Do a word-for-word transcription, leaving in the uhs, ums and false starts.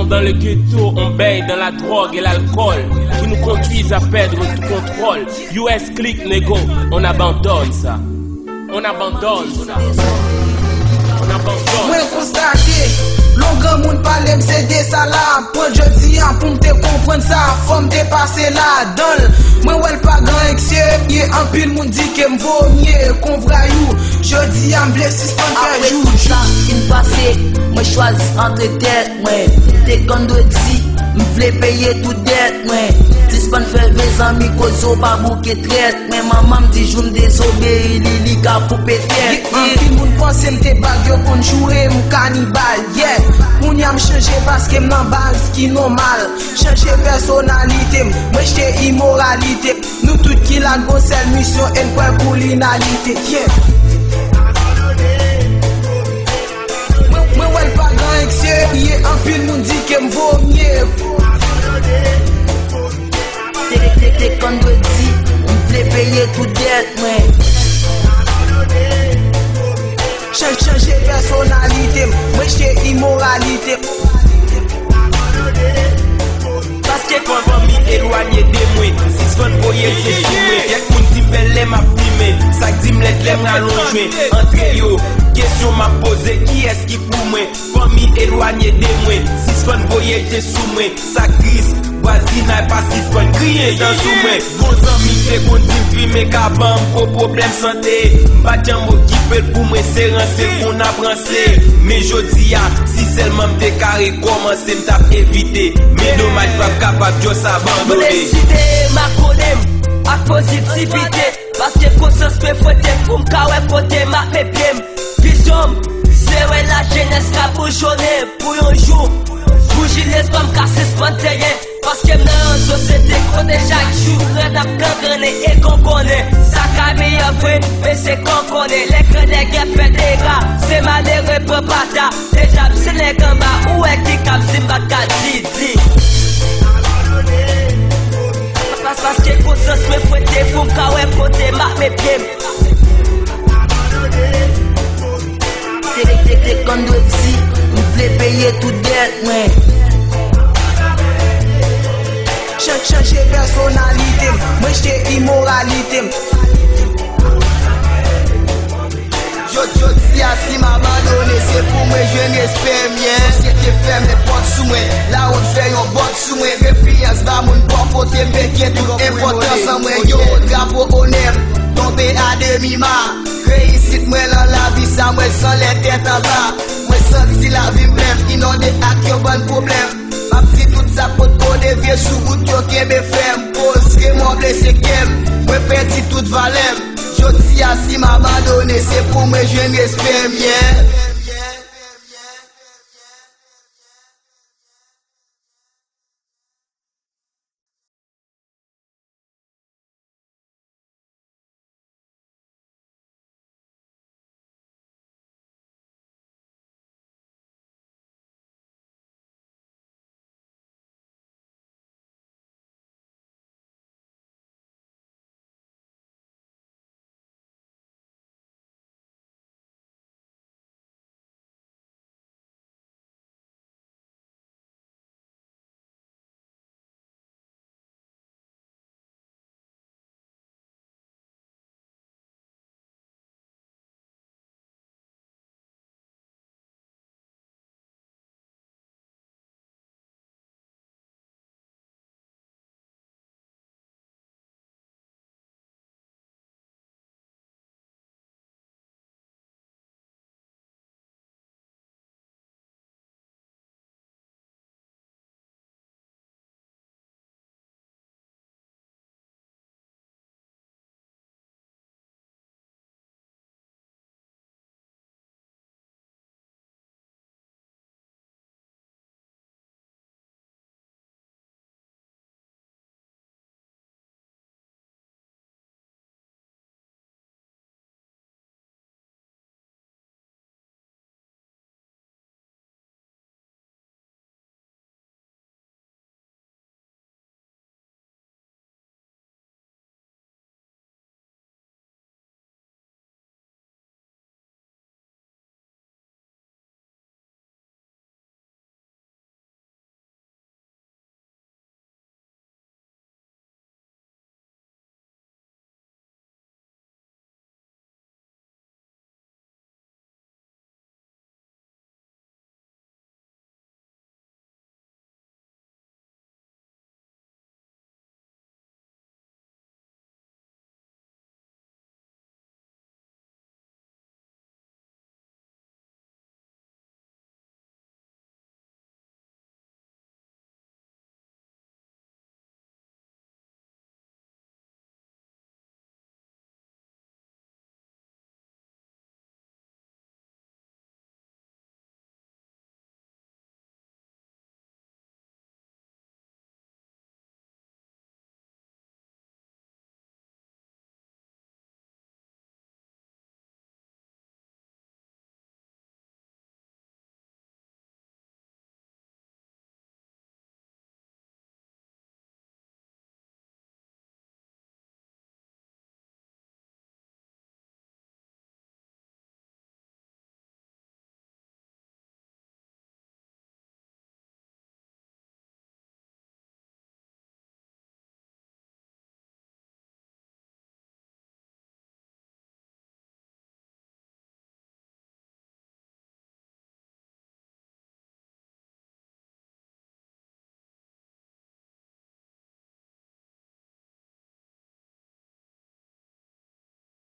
Dans le ghetto, on baigne dans la drogue et l'alcool qui nous conduisent à perdre tout contrôle. U S Click, négo, on abandonne ça. On abandonne ça. On abandonne. Mwen konstate, lè yon granmoun pale m, se de sa la aprann. Jodi a, pou m te konprann sa, fò m te pase ladan l. Mwen wè l pa gen anyen k serye, anpil moun di ke m vomye kon vrayou. Jodi a, m vle sispann fè joujou. Apre tout sa k fin pase, mwen chwazi antre tèt mwen. Te konn dwe di, m vle peye tout dèt mwen. Sispann fè mezanmi koze w pa bouke trèt mwen. Manman m di jou m dezobeyi li, li ka koupe tèt li. Anpil moun panse m te bag, yo konn joure m kanibal, yeah. Kounye a m chanje paske m nan baz ki nòmal. Chanje pèsonalite m, mwen jete imoralite m. Nou tout ki la n gon sèl misyon, e n kwè pou linalite, yeah. Mwen, mwen wè l pa gen anyen k serye, anpil moun di ke m vomye. Te, te, te konn dwe di, m vle peye tout dèt mwen. Chan-, chanje pèsonalite m, mwen jete imoralite m. Paske fanmi elwanye de mwen, sispann voye je sou mwen. Kèk moun di m bèl lè m ap fimen, sa k di m lèd lè m ralonj mwen. Antre yo, kesyon m ap poze, kiyès ki pou mwen? Fanmi elwanye de mwen, sispann voye je sou mwen. Sa k tris, vwazinay pa sispann kriye dan sou mwen. Bon zanmi te konn di m fimen ka ban m gwo pwoblèm sante. M pa t janm okipe l, pou mwen se ranse l pou n ap ranse. Men jodi a, si sèlman m te ka rekòmanse, m t ap evite. Men domaj, m p ap kapab just abandone. Mwen deside makonnen m ak pozitivite. Paske konsyans mwen fwete pou m ka wè kote m ap met pye m. Vizyon m, se wè lajenès ka boujonnen pou yon jou. Bouji lespwa m ka sispann tenyen. Paske m nan yon sosyete kote chak jou rèd ap gangrenen e konkonnen. Sa ka meyè vre, men se konkonnen. Lè grandè gen fè dega, se malere pran pata. Deja m se nèg anba, ou wè ki ka m si m pa t ka di, di. Pas-, paske konsyans mwen fwete pou m ka wè kote m ap met pye m. Te, te, te konn dwe di, m vle peye tout dèt mwen. Chan-, chanje pèsonalite m, mwen jete imoralite m. Jodi a, si m abandone, se pou mwen jwenn respè m, yeah. Sosyete fèmen pòt sou mwen, lawont fè yon bòt sou mwen. Repiyans ba moun bò kote m, pèdi tout enpòtans an mwen. Yo, drapo onè m tonbe a demi ma. Reyisit mwen lan lavi sa, mwen san lè tèt anba. Mwen santi lavi m menm inonde ak yon bann pwoblèm. M ap di tout sa potko devye sou wout yo kenbe fè m. Koz ke mò blese kè m, mwen pèdi tout valè m. Jodi a, si m abandone, se pou mwen jwenn respè m, yeah.